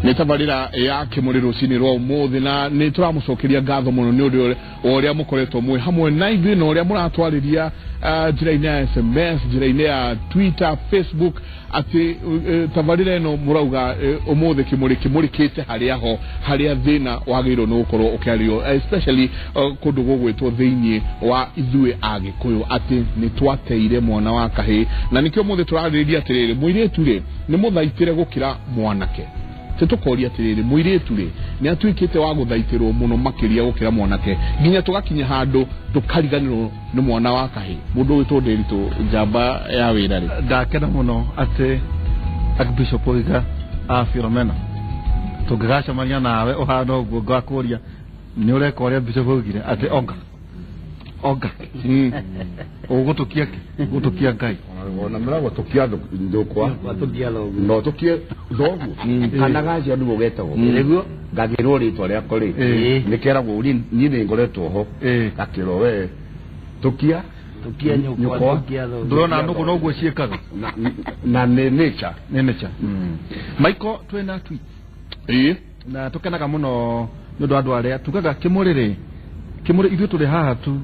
Nĩ tabarĩra ya Kĩmũrĩ rũcinĩ rwa ũmũthĩ, na nĩ tũramũcokeria ngatho mũno nĩ ũndũ wa ũrĩa mũkoretwo mwĩ hamwe na ithuĩ na ũrĩa mũratwarĩria njĩra-inĩ ya SMS, njĩra-inĩ ya Twitter, Facebook, atĩ tabarĩra ĩno mũrauga ũmũthĩ Kĩmũrĩ kĩmũrĩkĩte harĩa ho harĩa thĩna wagĩrĩirwo nĩ gũkorwo ũkĩario, especially kũndũ gũgwĩtwo thĩinĩ wa ithuĩ Agĩkũyũ, atĩ nĩ twateire mwana wa kahĩĩ. Na nĩkĩo ũmũthĩ tũrarĩrĩria atĩrĩrĩ, mũirĩtu rĩ nĩ mũthaitĩre gũkĩra mwanake? Tũkoria atĩrĩrĩ, mũirĩtu rĩ nĩ atuĩkĩte wa gũthaitĩrwo mũno makĩria gũkĩra mwanake, nginya tũgakinya handũ tũkariganĩrwo nĩ mwana wa kahĩĩ? Mũndũ ũgwĩtwo Ndĩritũ, njamba ya wĩra rĩ. Ndakena mũno atĩ Archbishop oiga a Philomena tũngĩgacemania nawe ũhana ũguo, ngakũria nĩ ũreka ũrĩa bishop oigire atĩ onga onga ũgũtũkia kĩ gũtũkia Ngai. Ona mĩrago tũkia ndũkwa no tũkie thoguo kana gacio nĩguo getagwo. Nĩguo. Ngagĩrwo rĩtwa rĩako rĩ, nĩkeragwo niĩ nĩ ngoretwo ho, gakĩrwo we tũkia tũkia nyũkwa, tũkia thoguo. Ndũrona nũgũ noguo ciĩkaga. Na nĩ nature. Nĩ nature. Michael, twĩna tweet na tũkenaga mũno nĩ ũndũ wa andũ arĩa tugaga Kĩmũrĩ rĩ, Kĩmũrĩ ithuĩ tũrĩ haha tu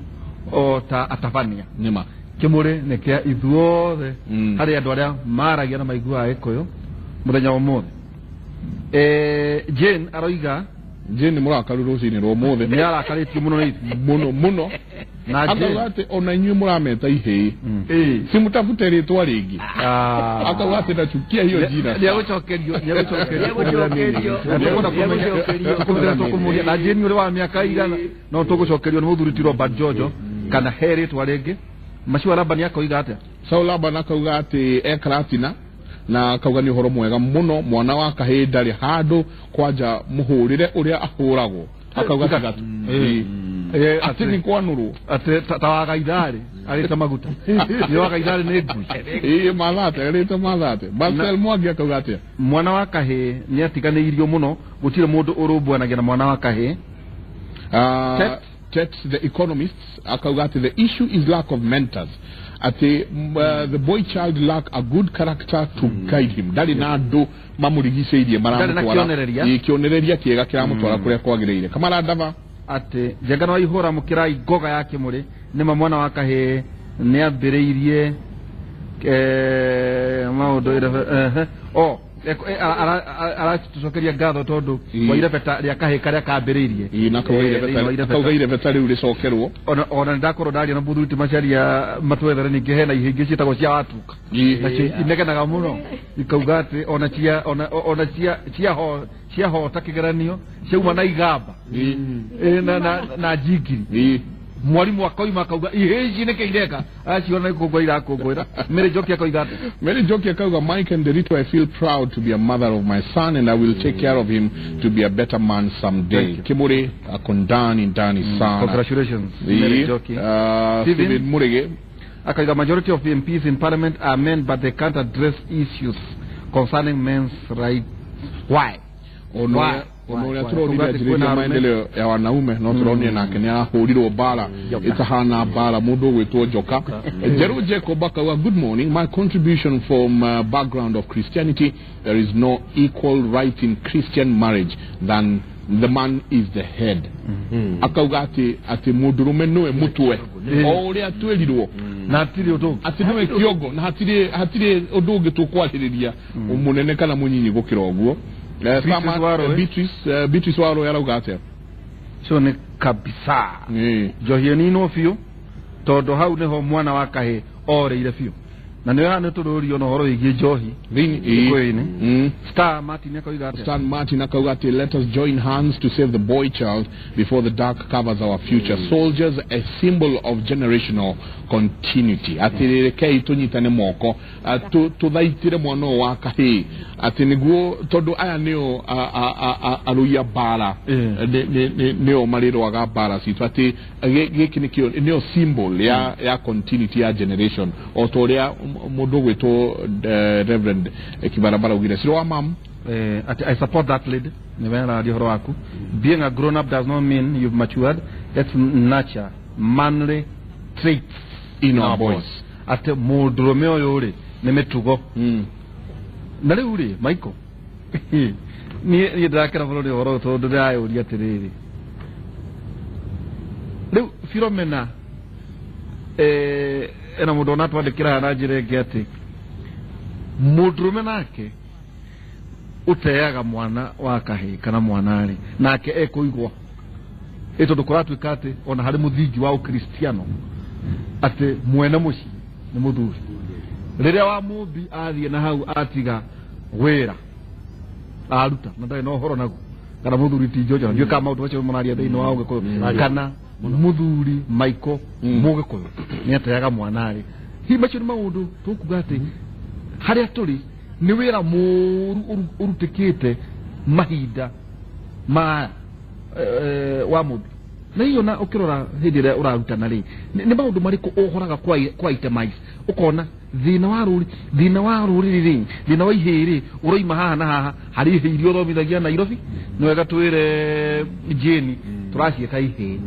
o ta atabania. Nĩma. Kĩmũrĩ nĩ kĩa ithuothe, harĩ andũ arĩa maragia na maiguaga Gĩkũyũ mũthenya wa ũmũthĩ. Jane aroiga Jane nĩ mũrakaru rũcinĩ rwa ũmũthĩ. Nĩ arakarĩtio mũno nĩ ithuĩ. Mũno mũno. Na akauga Jane atĩ ona inyuĩ mũrameta ihĩĩ, simutafute rĩtwa rĩngĩ. Akauga atĩ nachukia hiyo jina. Nĩegũcokerio, nĩegũcokerio. Nĩegũcokerio. Na tũkwenda kũmenya Nĩegũcokerio. tũkũmenya tũkũmũria na Jane ũrĩ wa mĩaka igana, no tũgũcokerio nĩ mũthuri ti Robert Jojo kana he rĩtwa rĩngĩ. Maciwa Labani akoiga atĩa? Saul Laban akauga atĩ e Karatina, na akauga nĩ ũhoro mwega mũno, mwana wa kahĩĩ ndarĩ handũ kwanja mũhũrĩre ũrĩa ahũragwo. Akauga tiga atĩ nĩ kwanũrwo. Atĩ ta wagaitharĩ arĩte maguta, nĩ wagaitharĩ nĩ ngui. Ĩĩ, mathate arĩte mathate. Marcel Mwangi akauga atĩa? Mwana wa kahĩĩ nĩ atiganĩirio mũno, gũtirĩ mũndũ ũrũmbũyanagia na mwana wa kahĩĩ. Tet. Tet the Economists akauga atĩ the issue is lack of mentors, atĩ the boy child lack a good character to guide him. Ndarĩ na andũ mamũrigicĩirie Ndarĩ na maramũtwara. kĩonereria. Ĩĩ, kĩonereria kĩega kĩramũtwara kũrĩa kwagĩrĩire. Kamara Ndava atĩ njenga no ihũra mũkĩrai ngoga ya Kĩmũrĩ, nĩma mwana wa kahĩĩ nĩ ambĩrĩirie maũndũ o aratũcokeria ngatho tondũ wa irebeta rĩa kahĩĩ karĩa kambĩrĩirie. Ĩĩ, na akauga Thĩinĩ wa irebeta. akauga irebeta rĩu rĩcokerwo. Ona nĩndakorwo ndaria na mũthuri ti Macharia matwethere ningĩ hena ihĩngĩ ciĩtagwo cia watuka, nacio inegenaga mũno ikauga atĩ ona cia ona cia ciaho ciahota kĩgeranio ciauma na igamba na njingiri, mwarimũ akoima akauga ihĩ ici nĩkĩ ireka, aciona nĩ kũngũĩra irakũngũĩra. Mary Njoki akoiga atĩ Mary Njoki akauga, "Mike and Derito, I feel proud to be a mother of my son and I will take care of him to be a better man someday." Thank you. Kimuri akondani ndani sana. Congratulations, Mary Njoki. Steven. Steven Murige akauga majority of MPs in parliament are men, but they can't address issues concerning men's rights. Why? Ona Why? ũrĩa Why? tũronire Kuga atĩ anjĩrĩria kwĩna arũme- maendeleo ya wanaume, no tũronire nake nĩ arahũrirwo mbara ĩtahana mbara mũndũ ũgwĩtwo Njoka Njerũ. Jacob akauga, "Good morning. My contribution from background of Christianity, there is no equal right in Christian marriage than the man is the head." Akauga atĩ mũndũrũme nĩwe mũtwe o ũrĩa twĩrirwo, na hatirĩ ũndũ ũngĩ. Atĩ nĩwe kĩongo na hatirĩ ũndũ ũngĩ tũkwarĩrĩria mũnene kana mũnyinyi gũkĩra ũguo. Beatrice Waroĩ. Beatrice Waroĩ arauga atĩa? Cio nĩ kabisa. Njohi ĩninwo biũ tondũ hau nĩho mwana wa kahĩĩ orĩire biũ, na nĩwe haha nĩ tũrũrio na ũhoro wĩgiĩ njohi Gĩkũyũ-inĩ. Star Martin akoiga atĩa? Stan Martin akauga atĩ let us join hands to save the boy child before the dark covers our future. Soldiers, a symbol of generational continuity. Atĩ rekei tũnyitane moko, tũthaitĩre mwana ũyũ wa kahĩĩ, atĩ nĩguo tondũ aya nĩo arũi a mbara, nĩo marĩrũaga mbara citũ, atĩ gĩkĩ nĩkĩo nĩo symbol ya continuity ya generation, o ta ũrĩa mũndũ ũgwĩtwo Reverend Kibarabara augire. Ciro wa mam Ati I support that lady, nĩwe araria ũhoro waku. Being a grown up does not mean you've matured. Let's nurture manly traits in our boys. Atĩ mũndũrũme ũyũ rĩ nĩ mĩtugo. Na rĩu rĩ, Michael, Niĩ ndĩrakena mũno nĩ ũhoro tondũ ndĩrayũria atĩrĩrĩ, rĩu Philomena ena mũndũ ona twandĩkĩra na njĩra ĩngĩ atĩ mũndũrũme nake ũteaga mwana wa kahĩĩ kana mwana rĩ nake ekũigwa ĩ tondũ kũratuĩka atĩ ona harĩ mũthingi wa ũkristiano atĩ mwene mũciĩ nĩ mũthuri. Rĩrĩa wa mũmbi athiĩ na hau atiga wĩra aruta na ndarĩ na ũhoro naguo kana mũthuri ti George ndiũĩ kana maũndũ macio mũraria thĩinĩ wa ũgĩkũyũ kana mũthuri Michael mũgĩkũyũ nĩ ateaga mwana rĩ, hihi macio nĩ maũndũ tũkuga atĩ harĩa tũrĩ nĩ wĩra mũũru ũrutĩkĩte mahinda ma wa mũmbi. Na hiyo na ũkĩrora hĩndĩ ĩrĩa ũrarutana rĩ, nĩ maũndũ marĩkũ ũhoraga kwa itemize ũkona thĩna wa rũrĩ thĩna wa rũrĩrĩ rĩ thĩna wa ihĩĩ rĩ ũroima haha na haha harĩ ihĩĩ iria ũthomithagia Nairobi nĩ wega twĩre Jane tũraciĩta ihĩĩ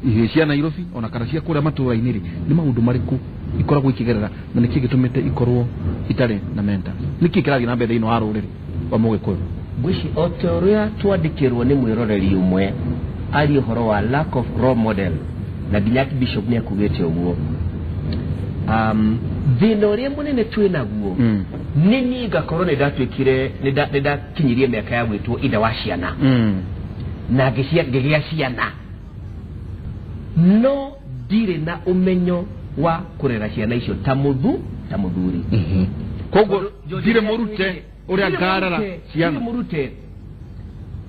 ihĩĩ cia Nairobi ona kana cia kũrĩa matũũra-inĩ rĩ nĩ maũndũ marĩkũ ikoragwo ikĩgerera na nĩkĩ gĩtũmĩte ikorwo itarĩ na mentor, nĩkĩ kĩrathiĩ na mbere thĩinĩ wa rũrĩrĩ wa mũgĩkũyũ? Ngwĩci o ta ũrĩa twandĩkĩrwo nĩ mwĩroreri ũmwe aria ũhoro wa lack of role model na nginya bishop nĩ akugĩte ũguo. Thĩna ũrĩa mũnene twĩ naguo nĩ niĩ ngakorwo nĩ ndatuĩkire nĩ ndakinyirie mĩaka ya gwĩtwo ithe wa ciana na ngĩgĩa ciana no ndirĩ na ũmenyo wa kũrera ciana icio ta mũthuri. Koguo ndirĩ mũrute ũrĩa ngarera ciana, ndirĩ mũrute,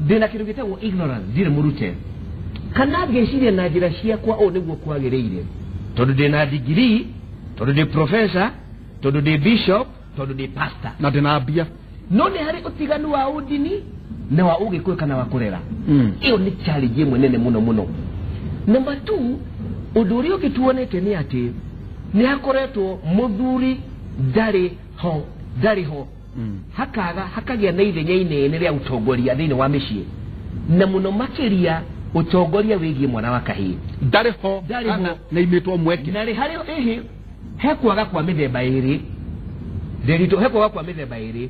ndĩna kĩndũ gĩtagwo ignorance, ndirĩ mũrute kana ngĩciria na njĩra ciakwa ũũ nĩguo kwagĩrĩire tondũ ndĩna degree, tondũ ndĩ professor, tondũ ndĩ bishop, tondũ ndĩ pastor na ndĩna mbia. No nĩ harĩ ũtiganu wa ũndini na wa ũgĩkũyũ kana wa kũrera. Ĩyo nĩ challenge ĩmwe nene mũno mũno. Number 2, ũndũ ũrĩa ũngĩ tuonete nĩ atĩ nĩ hakoretwo mũthuri ndarĩ ho hakaga hakagĩa na ithenya inene rĩa ũtongoria thĩinĩ wa mĩciĩ na mũno makĩria ũtongoria wĩgiĩ mwana wa kahĩĩ ndarĩ ho kana nĩ imĩtwo mweke na harĩ ĩhĩ he kwaga kwa mĩthemba ĩrĩ ndĩritũ, he kwaga kwa mĩthemba ĩrĩ.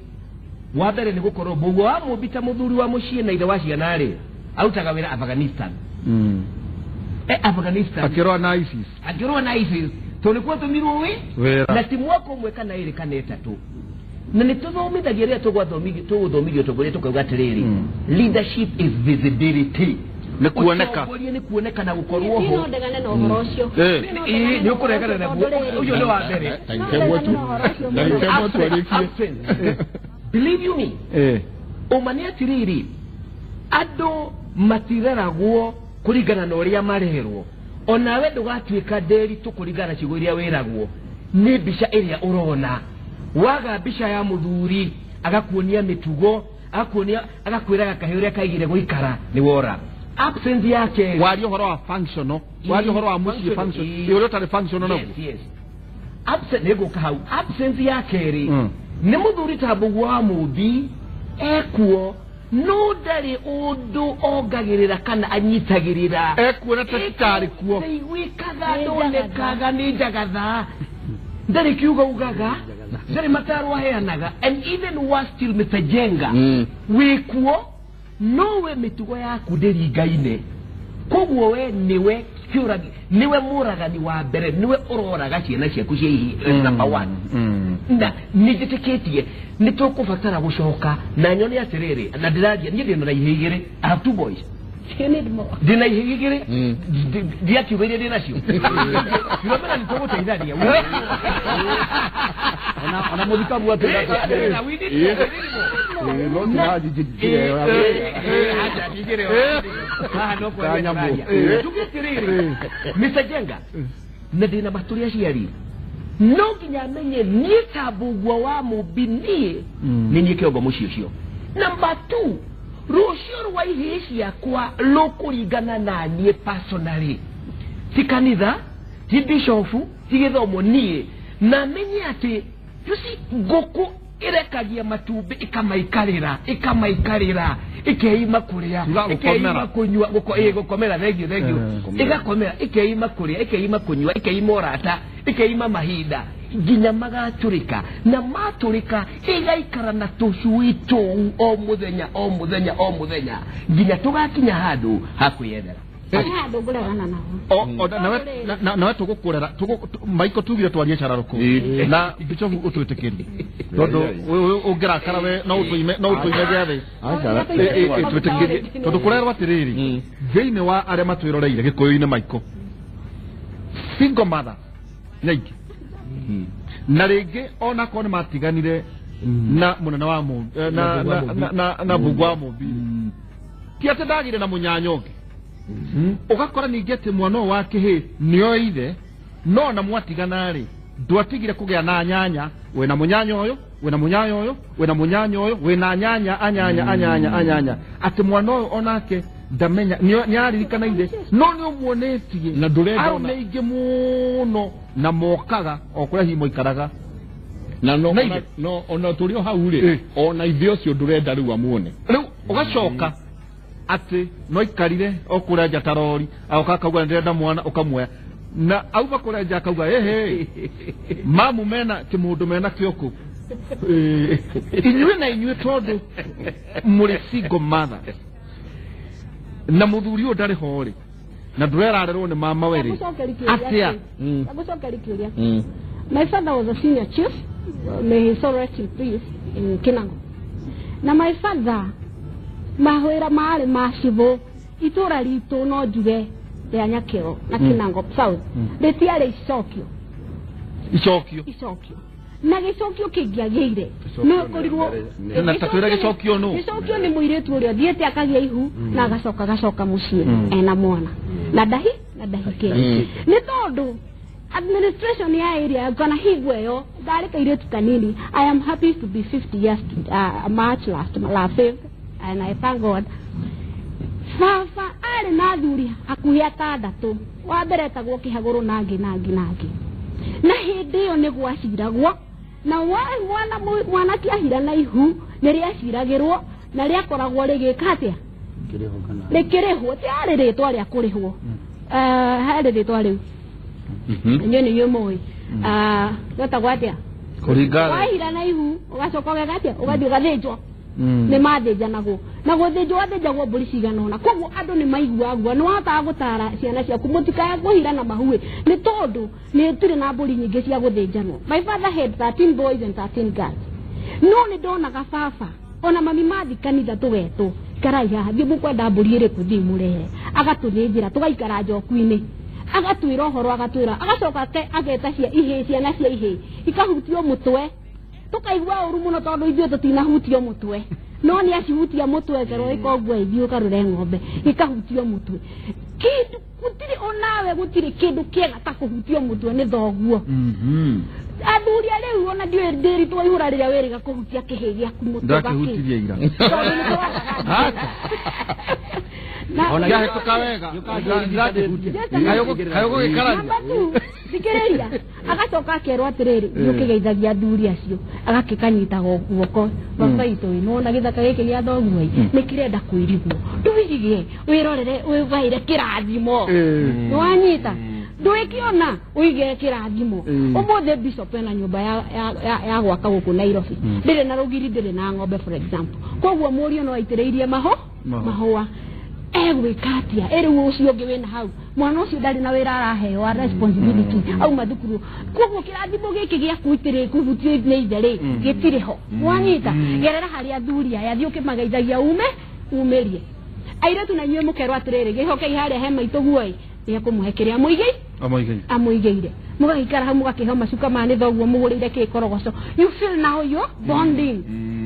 Wa mbere nĩ gũkorwo mũguo wa mũmbi ta mũthuri wa mũciĩ na ithe wa ciana rĩ arutaga wĩra Afghanistan. Afghanistan akĩrũa na ISIS, akĩrũa na ISIS tondũ nĩkuo atũmirwo wĩra na ti mwaka ũmwe kana ĩrĩ kana ĩtatũ. Na nĩ tũthomithagia rĩrĩa tũgũthomithio ũtongoria tũkauga atĩrĩrĩ, leadership is visibility, nĩ kuoneka, ũtongoria nĩ kuoneka na gũkorwo ho. No ndegane na ũhoro ũcio, nĩ ũkũregana naguo ũcio nĩ wa mbere. Believe you me, ũma nĩ atĩrĩrĩ, andũ matireragwo kũringana na ũrĩa marerwo, onawe ndũgatuĩka ndĩritũ kũringana na ciugo iria wĩragwo nĩ mbica ĩrĩa ũrona. Waga mbica ya mũthuri agakuonia mĩtugo, agakuonia agakwĩraga kahĩ ũrĩa kaigire gũikara nĩ wora. Absence yake waria ũhoro wa functional, waria ũhoro wa mũciĩ function ũrĩa ũtarĩ functional naguo. Yes, absence nĩ ngũka hau. Absence ya kerĩ nĩ mũthuri ta mũguo wa mũmbi ekuo no ndarĩ ũndũ ongagĩrĩra kana anyitagĩrĩra, ekuo na tarĩ kuo iguĩkaga ndonekaga nĩ njagatha, ndarĩ kiugo ugaga, ndarĩ mataro aheanaga. And even worse still, Mr. Jenga, wĩkuo nowe mĩtugo yaku ndĩringaine, koguo we nĩwe kĩũragi, nĩwe mũragani wa mbere, nĩwe ũroraga ciana ciaku cia ihĩĩ number 1. Na nĩ njĩtĩkĩtie nĩ tũkũbatara gũcoka na nyone atĩrĩrĩ, na ndĩraria niĩ ndĩna ihĩĩ igĩrĩ, I have 2 boys, ndĩna ihĩĩ igĩrĩ ndiakiuga iria ndĩ nacio Philomena nĩ tũgũteithania ona mũthikabu atĩ Mr. Jenga, na ndĩna matũrĩ aciari no nginya menye niĩ ta mbũgua wa mũmbi niĩ nĩ niĩ kĩongo mũciĩ ũcio. Number 2, rũciũ rwa ihĩĩ ciakwa rũkũringana na niĩ personally, ti kanitha, ti bishofu, ti gĩthomo, niĩ na menye atĩ you see ngũkũ ĩrekagia matumbĩ ĩkamaikarĩra ĩkamaikarĩra ĩkeima kũrĩa ĩkeima kũnyua gũkomera, thengiũ thengiũ, ĩgakomera ĩkeima kũrĩa ĩkeima kũnyua ĩkeima ũrata ĩkeima mahinda, nginya magatũrĩka na matũrĩka ĩgaikara na tũcui tũu o mũthenya o mũthenya o mũthenya nginya tũgakinya handũ ha kwĩyethera. Nawe tũgũkũrera Michael tugire twarie cararũkũ na Bishop ũtwĩtĩkĩrie tondũ ũngĩrakara we no ũtũime gĩathĩ twĩtĩkĩrie tondũ kũrerwo atĩrĩrĩ thĩinĩ wa arĩa matwĩroreire Gĩkũyũ-inĩ Michael single mother nyaingĩ na rĩngĩ onakorwo nĩ matiganire na mũnene wa na mbungu wa Mũmbi ti atĩ ndagire na mũnyanya ũngĩ ũgakora ningĩ atĩ mwana ũyũ wa kĩhĩ nĩo ithe no na mwatigana rĩ ndwatigire kũgĩa na nyanya wĩna mũnyanya ũyũ wĩna mũnyanya ũyũ wĩna mũnyanya ũyũ wĩna nyanya anyanya anyanya anyanya atĩ mwana ũyũ onake ndamenya nĩaririkana ithe no nĩ ũmuonetie na ndũrenda arũme aingĩ mũno na mokaga o kũrĩa hihi moikaraga na no ona tũrĩ o hau rĩ ona ithe ũcio ndũrenda rĩu amuone rĩu ũgacoka atĩ no ikarire o kũrĩa nja ta rori agoka akauga nĩndĩrenda mwana ũkamuoya na auma kũrĩa nja akauga ĩhĩ mamu mena kĩmũndũ mena kĩo kũ inyuĩ na inyuĩ tondũ mũrĩ single mother na mũthuri ũyũ ndarĩ ho rĩ na ndũrerarerwo nĩ mama we rĩ atĩa? Ngũcokeria kĩũria. My father was a senior chief, may his soul rest in peace, in Kinango. Na my father mahwĩra marĩ ma cibũ itũra ritũ no njuge rĩa Nyakĩro na Kinango South rĩtiarĩ icokio icokio na gĩcokio kĩngĩagĩire nĩ ũkorirwo na tatwĩra gĩcokio nũ gĩcokio nĩ mũirĩtu ũrĩa ũthiĩte akagĩa ihu na agacoka agacoka mũciĩ ena mwana na ndahi na ndahikĩte nĩ tondũ administration ya area kana higwe ĩyo ndarĩ kairĩtu kanini. I am happy to be 50 years March last 5th and I thank God. Baba arĩ na athuri hakuhĩ atandatũ wa mbere etagwo Kĩhagũrũ na angĩ na angĩ na angĩ na hĩndĩ ĩyo nĩ gwaciragwo na mwana mwanake ahira na ihu nĩ rĩaciragĩrwo na rĩakoragwo rĩgĩka atĩa rĩkĩrĩhwo ti arĩ rĩtwa rĩa kũrĩhwo harĩ rĩtwa rĩu inyuĩ nĩ inyuĩ mũĩ gwetagwo atĩa kũringana wahira na ihu ũgacoka ũgeka atĩa ũgathiĩ ũgathĩnjwo nĩ mathĩnjanagwo na gũthĩnjwo wathĩnjagwo mbũri cigana ũna koguo andũ nĩ maiguaga guo nĩ wahotaga gũtara ciana ciaku mũtikae kũhira na mahuĩ nĩ tondũ nĩ tũrĩ na mbũri nyingĩ cia gũthĩnjanwo. My father had 13 boys and 13 girls no nĩ ndonaga baba ona mami mathi kanitha tũgetwo ikarai haha thiĩ mũkwenda mbũri ĩrĩkũ thiĩ mũrehe agatũthĩnjĩra tũgaikara njoku-inĩ agatwĩra ũhoro agatwĩra agacoka ageta cia ihĩĩ ciana cia ihĩĩ ikahutio mũtwe tukaigua ũru mũno tondũ ithuĩ tũtinahutio mũtwe no nĩ acihutia mũtwe kerwo ĩka ũguo ithiĩ ũkarore ng'ombe ikahutio mũtwe kĩndũ gũtirĩ onawe gũtirĩ kĩndũ kĩega ta kũhutio mũtwe nĩ thoguo. Athuri rĩu ona ndiũĩ ndĩritwo ihũra rĩrĩa wĩrĩga kũhutia kĩhĩ gĩaku mũtwe ndakĩhutirie ira yahĩtũka wega kayũ gũgĩkarania thikĩrĩria agacoka akerwo atĩrĩrĩ nĩũkĩgeithagia athuri acio agakĩkanyita guoko baba itũ ĩ nĩwona gĩthaka gĩkĩ gĩa thoguo ĩ nĩkĩrenda kwĩrigwo ndũirige wĩrorere wĩgaĩre kĩrathimo nĩwanyita ndũĩkĩona ũige kĩrathimo. Ũmũthĩ bishop ena nyũmba ya gwaka gũkũ Nairobi ndĩrĩ na rũgiri ndĩrĩ na ng'ombe for example koguo mũriũ no aitĩrĩirie mahũa egwĩka atĩa ĩrĩu ũcio ũngĩ wĩna hau mwana ũcio ndarĩ na wĩra araheo wa responsibility auma thukuru koguo kĩrathimo gĩkĩ gĩa kwitĩrĩ kũhutio nĩ ithe rĩ gĩtirĩ ho wanyita gerera harĩ athuri aya thiĩ ũkĩmageithagia umĩrie airĩtu na inyuĩ mũkerwo atĩrĩrĩ gĩhokei harĩa he maitũ guo ĩ nĩekũmũhe kĩrĩa amũigĩire mũgagĩikara hau mũgakĩheo macuka ma nĩ thoguo mũgũrĩire kĩkorogoco you feel now you're bonding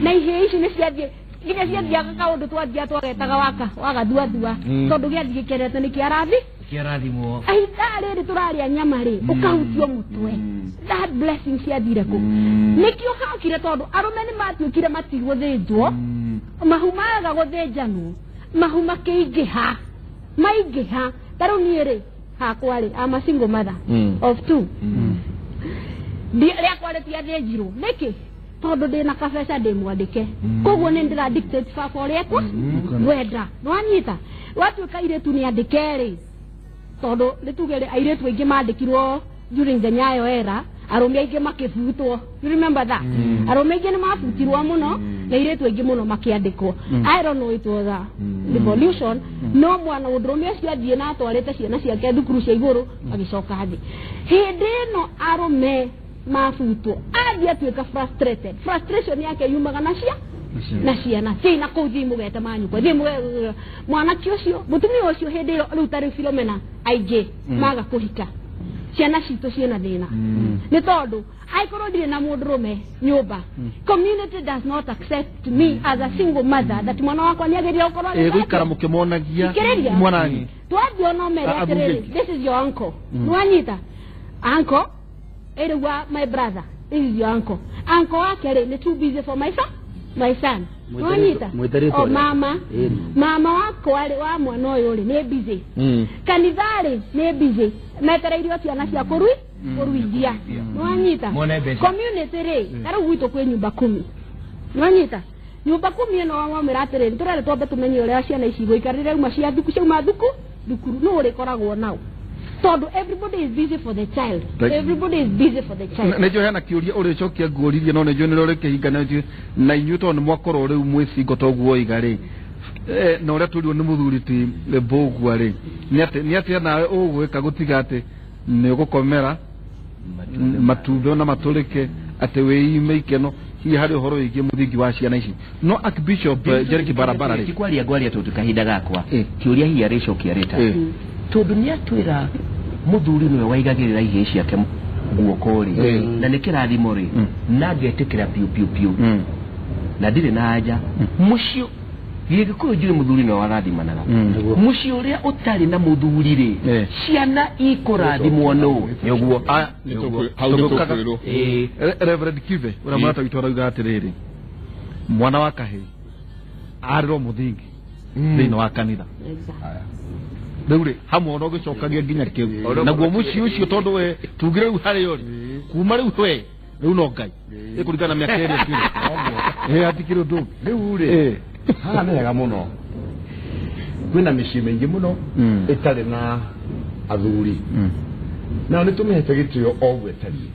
na ihĩĩ ici nĩ ciathiĩ nginya ciathiaga kaũndũ twathiaga twagetaga wagathuathua tondũ gĩathiĩ gĩkerete nĩ kĩarathi kĩarathimwo ithaa rĩrĩ tũrarĩa nyama rĩ ũkahutio mũtwe that blessing ciathire kũ nĩkĩo hakire tondũ arũme nĩ matuĩkire matigũthĩnjwo mahu maga gũthĩnjanwo mahu makĩingĩha maingĩha ta rĩu niĩ rĩ hakwa rĩ I'm a single mother of two rĩakwa rĩtiathĩnjirwo nĩkĩ tondũ ndĩna kabeca ndĩ mwandĩke koguo nĩ ndĩra dictate baba ũrĩa ngwenda nĩwanyita watuĩka airĩtu nĩ andĩke rĩ tondũ nĩ tuge rĩ airĩtu aingĩ mandĩkirwo during the Nyayo era Arũme aingĩ makĩbutwo. You remember that? Arũme aingĩ nĩ mabutirwo mũno na airĩtu aingĩ mũno makĩandĩkwo. I don't know, it was a revolution. No mwana mũndũrũme ũcio athiĩ na atwarĩte ciana ciake thukuru cia igũrũ agĩcoka thĩ. Hĩndĩ ĩno arũme mabutwo athiĩ atuĩka frustrated. Frustration yake yumaga na cia na ciana thiĩ na kũu thiĩ mũgete manyũkwa thiĩ mũge mwanake ũcio mũtumia ũcio hĩndĩ ĩyo rĩu tarĩu Philomena aingĩ maga kũhika ciana citũ ciĩna thĩna nĩ tondũ angĩkorwo ndirĩ na mũndũrũme nyũmba, community does not accept me as a single mother, that mwana wakwa nĩ agĩrĩire gũkorwo ĩ gũikara mũkĩmonagia Thikĩrĩria. mwananyi Twathiĩ ona ũmere Ah, atĩrĩrĩ, athuri. this is your uncle. Nĩwanyita uncle ĩrĩgua my brother, this is your uncle. Uncle wake rĩ nĩ too busy for my son, my son. Nĩwanyita Mwĩte rĩtwa o rĩake. Mama Ĩni. mama wakwa rĩ wa mwana ũyũ rĩ nĩ busy, kanitha rĩ nĩ busy metereirio ciana cia kũrui kũruithia. Nĩwanyita? Mone mbeca. Community rĩ ta rĩu gwitũ kwĩ nyumba kumi. Nĩwanyita? Nyumba kumi ĩno wamwĩra atĩrĩrĩ, tũrere twambe tũmenye ũrĩa ciana ici igũikara rĩrĩa uma cia thuku ciauma thuku thukuru nũ ũrĩkoragwo nao tondũ everybody is busy for the child. Everybody is busy for the child. Nä njå hena kä å ria å rä cokia nguåririe no nä njå nä rä å rä na inyuä tondå nä mwakorwo rä u mwä cingo toguo oiga rä na å rä a tå rirwo nä må thuri ti mbågua rä nä atä nawe å gwä ka gå tiga atä nä å gå komera matumbä ona matå rä ke atä wä ime ikeno hihi harä å horo wä giä må thingi wa ciana ici no Archbishop Jerry barabara rä Ti kwaria ngwaria tondũ kahinda gakwa Ĩ. kĩũria hihi arĩcokia rĩta tondũ nĩ atwĩra mũthuri nĩwe waigagĩrĩra ihĩĩ ciake guoko rĩ Ĩ. na nĩ kĩrathimo rĩ na ngetĩkĩra piũ piũ piũ na ndirĩ na anja mũciĩ gĩgĩkũyũ njũĩ mũthuri nĩwe warathimanaga mũciĩ ũrĩa ũtarĩ na mũthuri rĩ Ĩ. ciana ikũrathimwo nũ? Nĩguo. Hau nĩ tũkwĩrwo. Ĩ. Reverend Kibe ũrĩa mũrata witũ arauga atĩrĩrĩ mwana wa kahĩĩ arĩrwo mũthingi thĩinĩ wa kanitha rĩu rĩ hamwe ona ũgĩcokagia nginya kĩu naguo mũciĩ ũcio tondũ we tugire rĩu harĩ ũrĩ kuma rĩu we rĩu no Ngai ĩkũringana na mĩaka ĩrĩa ĩkĩrĩ ĩ hatikĩrĩ ũndũ ũngĩ. Rĩu rĩ haha nĩ hega mũno kwĩna mĩciĩ mĩingĩ mũno ĩtarĩ na athuri nao nĩ tũmĩhete gĩtĩo o ũguo ĩtariĩ.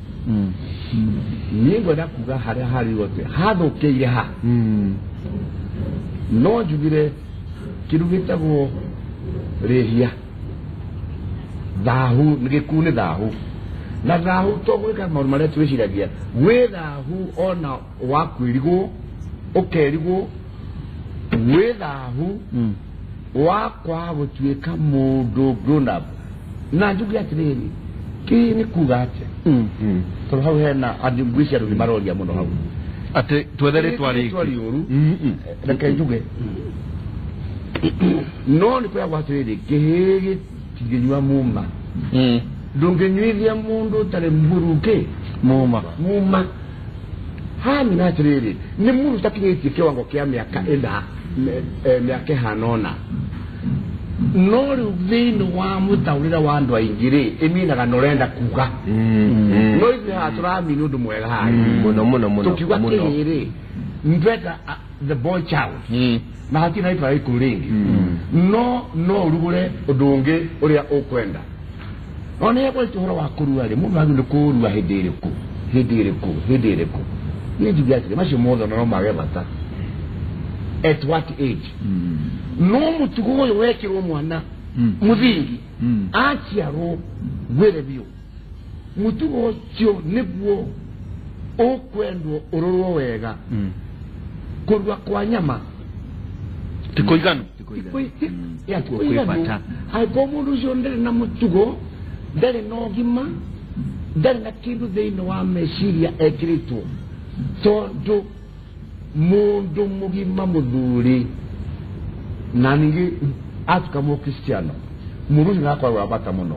Niĩ ngwenda kuga harĩa harĩ atĩ hathũkĩire ha no njugire kĩndũ gĩtagwo rĩhia thahu nĩ gĩkuu nĩ thahu na thahu to gwĩka maũndũ marĩa twĩciragia gwĩ thahu ona wa kwĩrigwo ũkerigwo gwĩ thahu wa kwaga gũtuĩka mũndũ grown up na njuge atĩrĩrĩ kĩ nĩ kuga atĩa tondũ hau hena andũ ngwĩciria andũ nĩ maroria mũno hau atĩ twethe rĩtwa rĩtwa rĩngĩ rĩũru reke njuge no nĩ kwĩragwo atĩrĩrĩ kĩhĩĩ gĩtingĩnyua muma ndũngĩnyuithia mũndũ ũtarĩ mũru kĩ muma muma hamina atĩrĩrĩ nĩ mũndũ ũtakinyĩtie kĩwango kĩa mĩaka ĩna mĩaka ĩhana ũna no rĩu thĩinĩ wa mũtaũrĩre wa andũ aingĩ rĩ ĩminaga na ũrenda kuga no ithuĩ haha tũramini ũndũ mwega haha Mũno mũno mũno tukiuga mũno. kĩhĩĩ rĩ ndwenda the boy child na hatirĩ na itwara ikũrũ rĩngĩ no no ũrugũre ũndũ ũngĩ ũrĩa ũkwenda no nĩ gwaitũ ũhoro wa kũrua rĩ mũndũ agĩrĩirwo nĩ kũrua hĩndĩ ĩrĩkũ hĩndĩ ĩrĩkũ hĩndĩ ĩrĩkũ niĩ njuge atĩrĩ macio mothe ona no mage bata at what age no mũtugo ũyũ wekĩrwo mwana mũthingi aciarwo gwĩre biũ mũtugo ũcio nĩguo ũkwendwo ũrorwo wega kũrua kwa nyama ti kũiganu Kwĩ bata. Angĩkorwo mũndũ ũcio ndarĩ na mũtugo ndarĩ na ũgima ndarĩ na kĩndũ thĩinĩ wa meciria ekĩrĩtwo tondũ mũndũ mũgima mũthuri na ningĩ atuĩka mũkristiano mũndũ ũcio nĩakoragwo wa bata mũno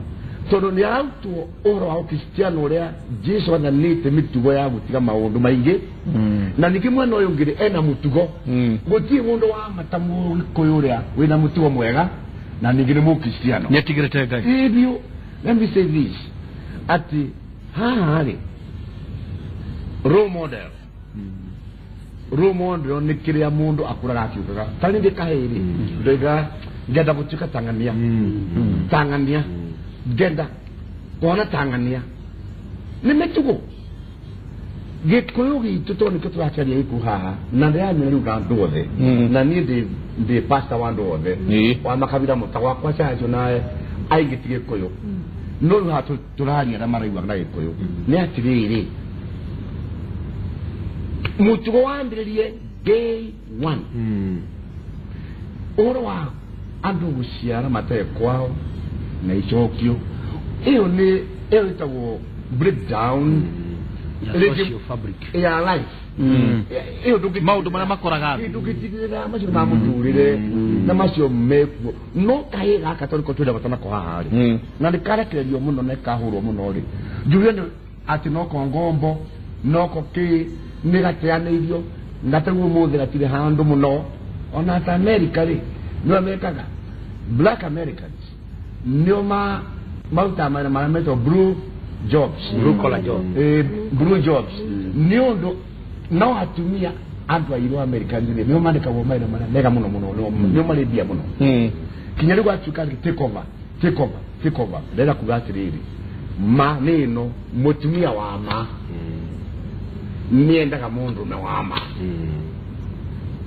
tondũ nĩ ararutwo ũhoro wa ũkristiano ũrĩa Jesu athanĩte mĩtugo ya gũtiga maũndũ maingĩ na ningĩ mwena ũyũ ũngĩ rĩ ena mũtugo gũtirĩ mũndũ wa mata mũgĩkũyũ ũrĩa wĩna mũtugo mwega na ningĩ nĩ mũkristiano nĩ atigĩrĩte Ngai hivyo let me say this ati haha rĩ role model role model nĩ kĩrĩa mũndũ akũraga akiugaga ta rĩngĩ kahĩĩ rĩ ndoigaga ngenda gũtuĩka tang'ania tang'ania ngenda kuona tang'ania nĩ mĩtugo Gĩkũyũ gitũ tondũ nĩkĩo tũracaria gĩkũ haha na ndĩramenya rĩu na andũ othe na niĩ ndĩ pastor wa andũ othe wa makabira mũtagwakwa cacio na aingĩ ti Gĩkũyũ no rĩu haha tũraria na maraigua na Gĩkũyũ nĩ atĩrĩrĩ mũtugo wambĩrĩrie day one ũhoro wa andũ gũciara matarĩ kwao na icokio ĩyo nĩ ĩyo ĩtagwo breakdown social fabric ya life ĩyo maũndũ marĩa makoraga ndũngĩtigĩrĩra macio ma mũtũrĩre na macio mekuo no kahĩ gaka tondũ nĩko twĩna bata nako haha rĩ na nĩkarekererio mũno na kahũrwo mũno rĩ njuge nĩ atĩ noko ngombo noko kĩ nĩ gateanĩirio na tarĩu ũmũthĩ gatirĩ handũ mũno ona ta America rĩ nĩo mekaga Black Americans nĩo marutaga mawĩra marĩa metagwo blue jobs blue collar jobs blue jobs nĩ ũndũ no atumia andũ airũ Americans rĩ nĩo mandĩkagwo mawĩra marĩa mega mũno mũno nĩo marĩ mbia mũno kinya rĩu gwatuĩka take over take over take over ndĩrenda kuga atĩrĩrĩ ma nĩ ĩno mũtumia wa ma nĩendaga mũndũrũme wa ma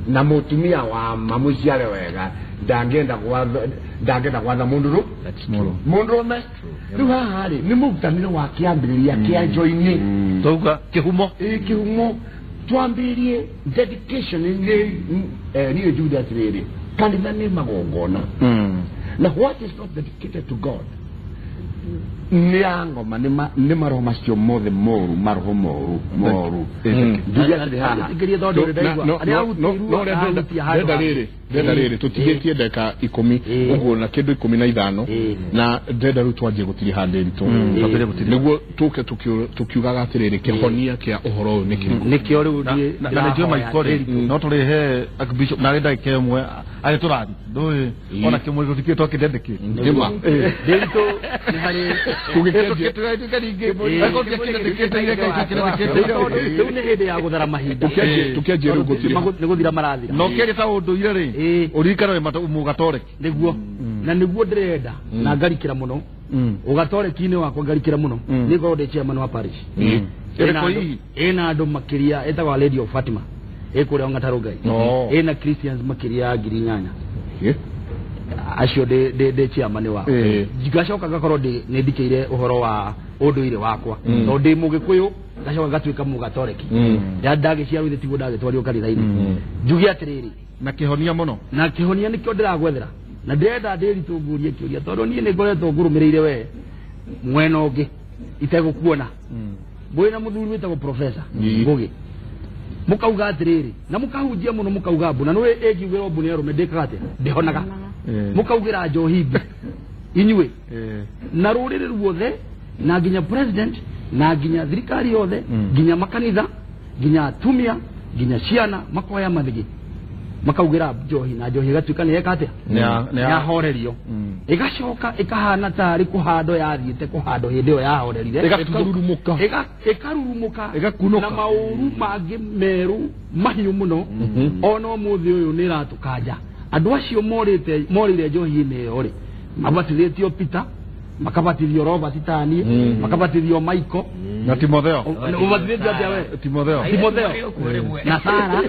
na mũtumia wa ma mũciare wega ndangĩenda gwatha mũndũrũme rĩu haha rĩ nĩ mũrutanĩre wa kĩambĩrĩria kĩa njoinĩ twauga kĩhumo kĩhumo twambĩrĩrie dedication niĩ njuge atĩrĩrĩ kanitha nĩ magongona na what is not dedicated to God nĩ ya ngoma nĩ maroho macio mothe moru maroho moru moru njuge atĩrĩ haha ndenda rĩrĩ tũtigĩtie ndagĩka 10 ũguo na kĩndũ 15 na ndenda rĩu twanjie gũtiriha ndĩritũ nĩguo tũke tũkiugaga atĩrĩrĩ kĩhonia kĩa ũhoro ũyũ nĩ kĩrĩkũ nĩkĩo rĩu na nĩnjũĩ Michael rĩ no tũrĩhe Archbishop narĩ ndagĩka ĩmwe agĩtũrathi ndũĩ ona kĩmũrĩ tũtikĩrĩ twakĩndendekĩte nĩma ndĩritũ nĩ harĩ rĩu nĩ hĩndĩ ya gũthara mahinda tũkĩanjie rĩu gũtiriha nĩ gũthira marathira na ũkĩaria ta ũndũire rĩ ũririkane wĩ mũgatoreki nĩguo na nĩguo ndĩrenda na ngarikĩra mũno ũgatoreki-inĩ wakwa ngarikĩra mũno nĩ ngorwo ndĩ chairman wa parish ĩna andũ makĩria ĩtagwo Lady of Fatima ĩkũrĩa Ong'atarũ Ngai ĩna Christians makĩria ya 8,000 acio ndĩ chairman wao ngacoka ngakorwo nĩ ndikĩire ũhoro wa ũndũire wakwa tondũ ndĩ mũgĩkũyũ ngacoka ngatuĩka mũgatoreki ndagĩciarwo ithe tiguo ndagĩtwarirwo kanitha-inĩ njuge atĩrĩrĩ na kĩhonia mũno na kĩhonia nĩkĩo ndĩragwethera na ndĩrenda ndĩritũ ngũrie kĩũria tondũ niĩ nĩ ngoretwo ngũrũmĩrĩire we mwena ũngĩ itegũkuona mwĩna mũthuri wĩtagwo professor Ngũgĩ mũkauga atĩrĩrĩ na mũkahunjia mũno mũkauga mbu na nĩũĩ ĩngiugĩrwo mbu nĩ arũme ndĩkaga atĩa ndĩhonaga mũkaugĩra njohi mbu inyuĩ na rũrĩrĩ ruothe na nginya president na nginya thirikari yothe nginya makanitha nginya atumia nginya ciana makoya mathigi makaugĩra njohi na njohi ĩgatuĩka nĩ yeka atĩa nĩyahorerio ĩgacoka ĩkahana tarĩ kũhandwo yathiĩte kũhandwo hĩndĩ ĩyo yahorerire ĩkarurumũka na maũru mangĩ merũ mahiũ mũno ona ũmũthĩ ũyũ nĩ ĩratũkanja andũ acio morĩire njohi-inĩ ĩyo rĩ mabatithĩtio Peter makabatithio Robert tani makabatithio Michael na Timotheo ubatithĩtio atĩa we Timotheo na Sara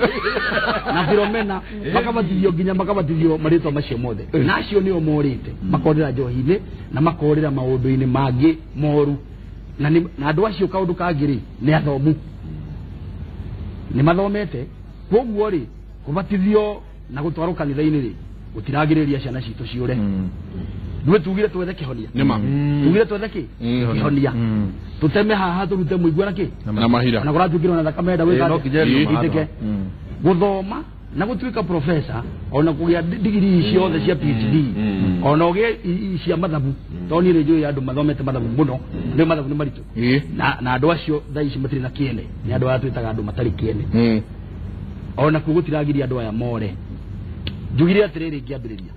na Philomena makabatithio nginya makabatithio marĩtwa macio mothe na acio nĩo morĩte makorĩra njohi-inĩ na makorĩra maũndũ-inĩ mangĩ moru na andũ acio kaũndũ kangĩ rĩ nĩ athomu nĩ mathomete kwoguo rĩ kũbatithio na gũtwarwo kanitha-inĩ rĩ gũtiragĩrĩria ciana citũ ciũre nduwe tugire twethe kĩhonia tugire twethe kĩ kĩhonia tũteme haha tũrute mũigua na kĩ na mahira na kũratuĩkire na thakame enda gwĩka atĩa gũthoma na gũtuĩka professor ona kũgĩa digiri ciothe cia PhD ona ũgĩe cia mathabu tondũ niĩ nĩ njũĩ andũ mathomete mathabu mũno nĩ mathabu nĩ maritũ na andũ acio thaa ici matirĩ na kĩene nĩ andũ arĩa twĩtaga andũ matarĩ kĩene ona kuo gũtiragiria andũ aya more njugire atĩrĩrĩ ngĩambĩrĩria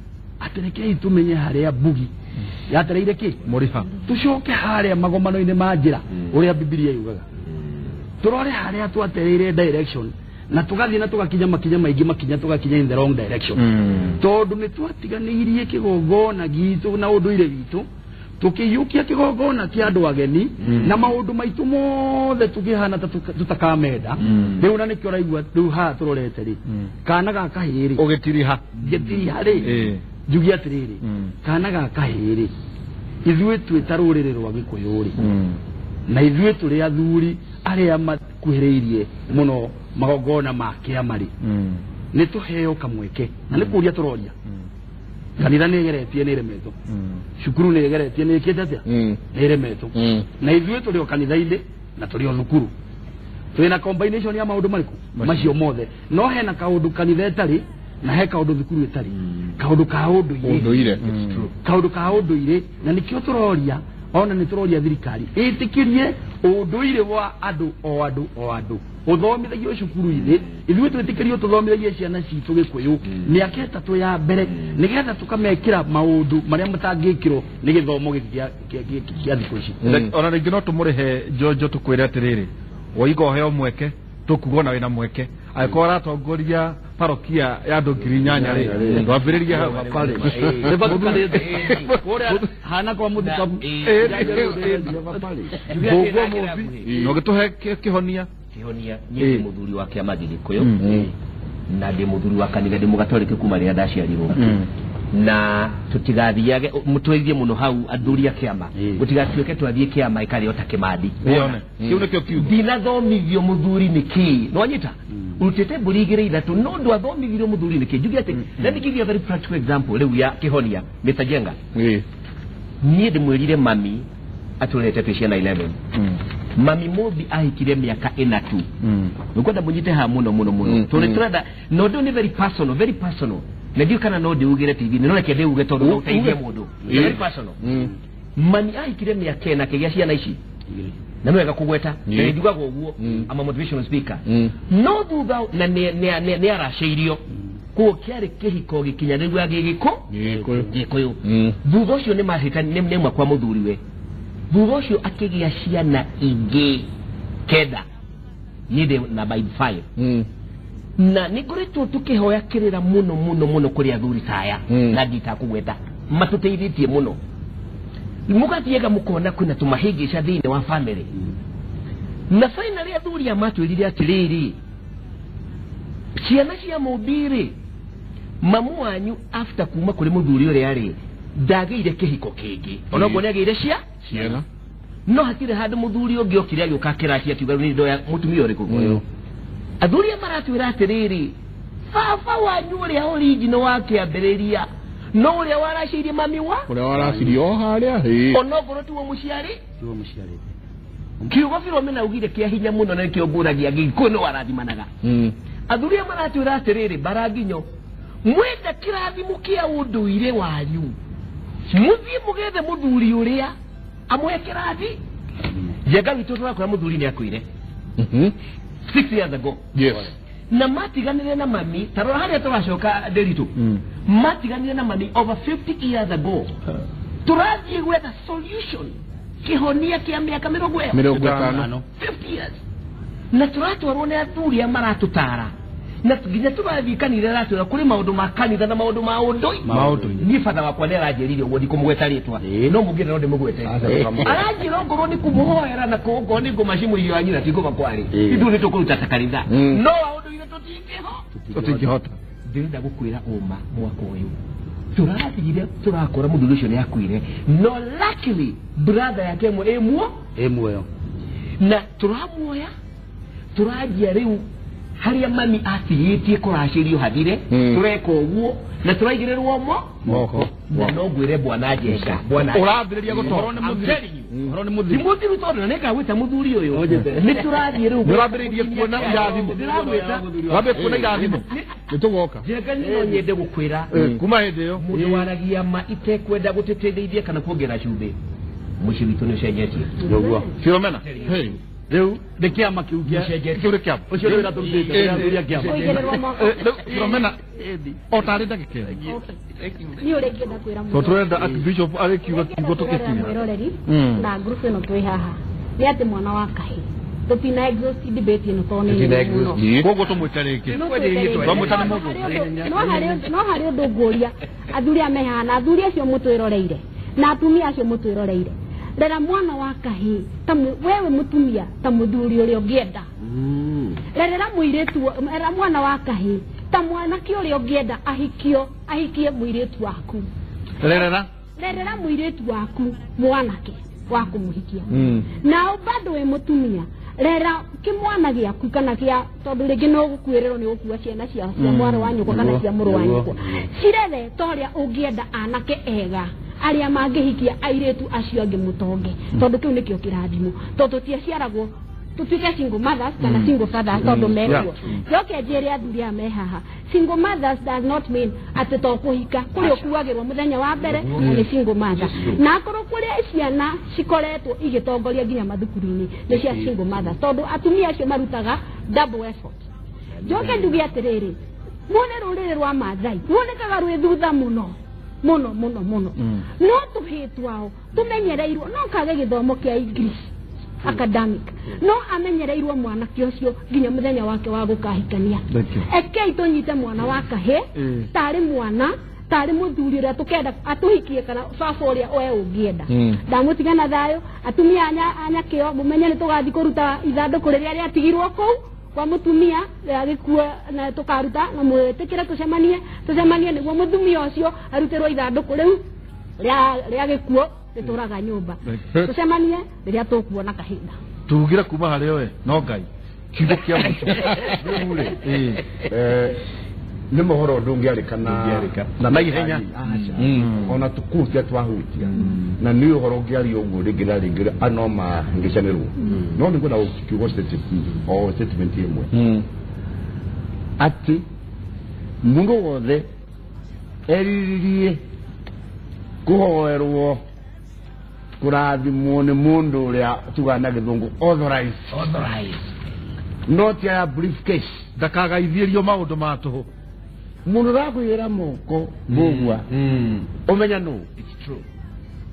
atĩ rekei tũmenye harĩa mbugi yatereire kĩ mũriha tũcoke harĩa magomano-inĩ ma njĩra ũrĩa Bibilia yugaga tũrore harĩa twatereire direction na tũgathiĩ na tũgakinya makinya maingĩ makinya tũgakinya in the wrong direction tondũ nĩ twatiganĩirie kĩgongona gitũ na ũndũire witũ Tukiyukia kigongona kia andu ageni na maundu maitu mothe tugihana tutakamenda riu na nikio raigua riu haha turorete ri kana ga kahiri ugitiriha ngitiriha ri njugie atiriri kana ga kahiri ithuĩ twĩ ta rũrĩrĩ rwa Gĩkũyũ rĩ na ithuĩ tũrĩ athuri arĩa makuhĩrĩirie mũno magongona ma kĩama rĩ nĩ tũheo kamweke na nĩ kũria tũroria kanitha nĩ ĩgeretie nĩ ĩremetwo cukuru nĩ ĩgeretie nĩ ĩkĩte atĩa nĩ ĩremetwo na ithuĩ tũrĩ o kanitha-inĩ na tũrĩ o thukuru twĩna combination ya maũndũ marĩkũ macio mothe no hena kaũndũ kanitha ĩtarĩ na he kaũndũ thukuru ĩtarĩ kaũndũ ka ũndũire kaũndũ ka ũndũire na nĩkĩo tũroria ona nĩ tũroria thirikari ĩtĩkĩrie ũndũire wa andũ o andũ o andũ ũthomithagio cukuru-inĩ ithuĩ twĩtĩkĩrio tũthomithagie ciana citũ Gĩkũyũ mĩaka ĩtatũ ya mbere nĩgetha tũkamekĩra maũndũ marĩa matangĩkĩrwo nĩ gĩthomo gĩkĩ kĩa thikũ ici. Ona rĩngĩ no tũmũrĩhe Njonjo tũkwĩre atĩrĩrĩ woiga ũheo mweke tũkuga ona wĩna mweke angĩkorwo ũratongoria parokia ya andũ 8,000 rĩ twambĩrĩrie hau kũrĩa hana kwa mũthikabu mbũguo mũmbi na ũgĩtũhe kĩhonia kĩhonia niĩ ndĩ mũthuri wa kĩama Gĩgĩkũyũ na ndĩ mũthuri wa kanitha ndĩ mũgatoliki kuma rĩrĩa ndaciarirwo na tutigathiage mutweithie muno hau athuri a kĩama gũtigatuĩke twathiĩ kĩama ĩkarĩ o ta Kĩmandi kĩu nĩkĩo kiugo ndinathomithio mũthuri nĩ kĩĩ nĩwanyita urutĩte mbũri igĩrĩ ithatũ no ndwathomithirio mũthuri nĩ kĩĩ njuge atĩ let me give you a very practical example rĩu ya kĩhonia Mr. Jenga niĩ ndĩmwĩrire mami atũrete twĩ ciana 11 mami Mũmbi ahikire mĩaka ĩna tu nĩngwenda mũnyite haha mũno mũno mũno tondũ nĩtũrenda na ũndũ nĩ very personal very personal na ndiũ kana no ndiugire TV no reke ndiuge tondũ no ũteithie mũndũ very personal mami ahikire mĩaka ĩna akĩgĩa ciana ici na nĩwega kũgweta na njugaga ũguo ama motivational speaker no thutha na nĩ aracĩirio koguo kĩarĩ kĩhiko gĩkinyanĩru gĩa Gĩkũyũ thutha ũcio nĩ mahĩtani nĩ kwa mũthuriwe thutha ũcio akĩgĩa ciana ingĩ 9 niĩ ndĩ namba 5 na nĩ ngoretwo tũkĩhoya kĩrĩra mũno mũno mũno kũrĩ athuri ta aya na nditakũgweta matũteithĩtie mũno mũgathiaga mũkona kwĩna tũmahĩngĩca thĩinĩ wa family na finally athuri aya matwĩrire atĩrĩrĩ ciana cia Mũmbi-rĩ mamu wanyu after kuma kũrĩ mũthuri ũrĩa rĩ ndagĩire kĩhiko kĩngĩ onoguo nĩagĩire ciana no hatirĩ handũ mũthuri ũngĩ okire agĩũka akĩracia akiuga nĩ ndoya mũtumia ũrĩkũ athuri aya maratwĩra atĩrĩrĩ baba wanyu ũrĩa original wa kĩambĩrĩria no ũrĩa waracĩirie mami wa ũrĩa waracirie o harĩa onokorwo tiwe mũciari kiugo Philomena augire kĩa hinya mũno na nĩkĩo ngũragia Gĩkũyũ nĩ warathimanaga athuri aya maratwĩra atĩrĩrĩ baranginyo mwenda kĩrathimo kĩa ũndũire wanyu mũthiĩ mũgethe mũthuri ũrĩa amũhe kĩrathi Njenga witũ tũrakora mũthuri nĩ akuire 6 years ago. Yes. Na matiganire na mami tarora haria turacoka nderitu matiganire na mami over 50 years ago turathie gwetha solution kihonia kia miaka 50 50 years na turatwarwo nĩ athuri a maratũtara na nginya tũrathiĩ kanitha aratwĩra kũrĩ maũndũ ma kanitha na maũndũ ma ũndũire niĩ batha wakwa nĩ aranjĩrire ũguo ndikũmũgweta rĩtwa no mũngĩenda no ndĩmũgwete aranjĩra ongorwo nĩ kũmũhoera na ongorwo nĩ ngũma cimũirio wa nyina ti ngũma kwarĩ ithuĩ nĩ tũkũruta ta kanitha no wa ũndũire tũtingĩhota ndĩrenda gũkwĩra ũma mwaka ũyũ tũrathire tũrakora mũthuri ũcio nĩ akuire no luckily brother yake ĩmwe ĩ muoyo na tũramuoya tũranjia rĩu haria mami atigĩtie kũracĩrio hathire tũreka ũguo na tũraigĩrĩrwo moko na no ngwĩre bwana Njenga bwana ũrambĩrĩria gũtoro nĩ mũthiri ti mũthiru tondũ na nĩngagwĩta mũthuri ũyũ nĩ tũrathiĩ rĩu nĩũrambĩrĩirie kuona irathimo ũrambĩrĩria kuona irathimo nĩtũgoka Njenga niĩ no nyende gũkwĩra kuma hĩndĩ ĩyo mũndũ waragia ma itekwenda gũtĩtĩrithia kana kuongerera cumbĩ mũciĩ witũ nĩ ũcenjetie nĩguo Philomena rĩu nĩ kĩama kĩu kĩu nĩ kĩama ũcio nĩ wĩra tũrutĩte nĩ athuri a kĩama rĩu Philomena o tarĩ ndagĩka ĩmwe niĩ ũrĩa ingĩenda kwĩra tondũ tũrenda Archbishop arĩkiuga kiugo tũgĩkinya mwĩroreri na group ĩno twĩ haha nĩ atĩ mwana wa kahĩ tũtina exhaust debate ĩno tondũ nĩ nene mũno koguo tũmwĩte rĩngĩ twamwĩta nĩ mũgũ no harĩ ũndũ ngũria athuri aya me haha na athuri acio mũtwĩroreire Na atumia acio mũtwĩroreire, rera mwana wa kahĩĩ ta wewe mũtumia ta mũthuri ũrĩa ũngĩenda. Rerera mũirĩtu, rera mwana wa kahĩĩ ta mwanake ũrĩa ũngĩenda ahikio, ahikie mũirĩtu waku. Rerera rerera mũirĩtu waku mwanake wa kũmũhikia. Nao bado wĩ mũtumia, rera kĩmwana gĩaku kana kĩa, tondũ rĩngĩ no gũkuĩrĩrwo nĩ gũkua ciana cia mwarĩ wa nyũkwa kana cia mũrũ wa nyũkwa, cirere ta ũrĩa ũngĩenda anake ega arĩa mangĩhikia airĩtu acio angĩ mũtonge, tondũ kĩu nĩkĩo kĩrathimo, tondũ tũtiaciaragwo tutuike single mothers kana single fathers tondũ mekuo. Njoke njĩre athuri aya me haha, single mothers does not mean atĩ to kũhika kũrĩa ũkuagĩrwo mũthenya wa mbere nĩ single mother, na akorwo kũrĩa ciana cikoretwo igĩtongoria nginya mathukuru-inĩ nĩ cia single mothers, tondũ atumia acio marutaga double effort. Njoke njuge atĩrĩrĩ, muone rũrĩrĩ rwa Maathai ruonekaga rwĩ thutha mũno mũno mũno mũno, no tũhĩĩ twao tũmenyereirwo no kage gĩthomo kĩa English academic, no amenyereirwo mwanake ũcio nginya mũthenya wake wa gũkahikania. Ekei tũnyite mwana wa kahĩĩ tarĩ mwana, tarĩ mũthuri ũrĩa tũkenda atũhikie kana baba ũrĩa we ũngĩenda. Ndamũtiga na thayũ atumia anyakĩo, mũmenye nĩ tũgathiĩ kũruta ithandũkũ rĩrĩa rĩatigirwo kũu kwa mũtumia agĩkua, na tũkaruta na mwĩtĩkĩre tũcemanie nĩguo mũtumia ũcio arutĩrwo ithandũkũ rĩu rĩa gĩkuo rĩtũraga nyũmba. Tũcemanie rĩrĩa tũkuona kahinda. Tugira kuma harĩ we no Ngai kiugo kĩa mũico. Nĩ mohoro ndũngĩarĩka na naihenya ona tũkuhutia twahutia, na nĩ ũhoro ũngĩaria ũguo rĩngĩ na rĩngĩ ano mangĩcanĩrwo, no nĩ ngwenda kiugo o statement ĩmwe atĩ mũndũ wothe erirĩrie kũhoerwo kũrathimwo nĩ mũndũ ũrĩa tugaga na gĩthũngũ authorized, not ya briefcase, ndakagaithĩrio maũndũ ma tũhũ. Mũndũ ũrakwĩra moko mũgua ũmenya nũ.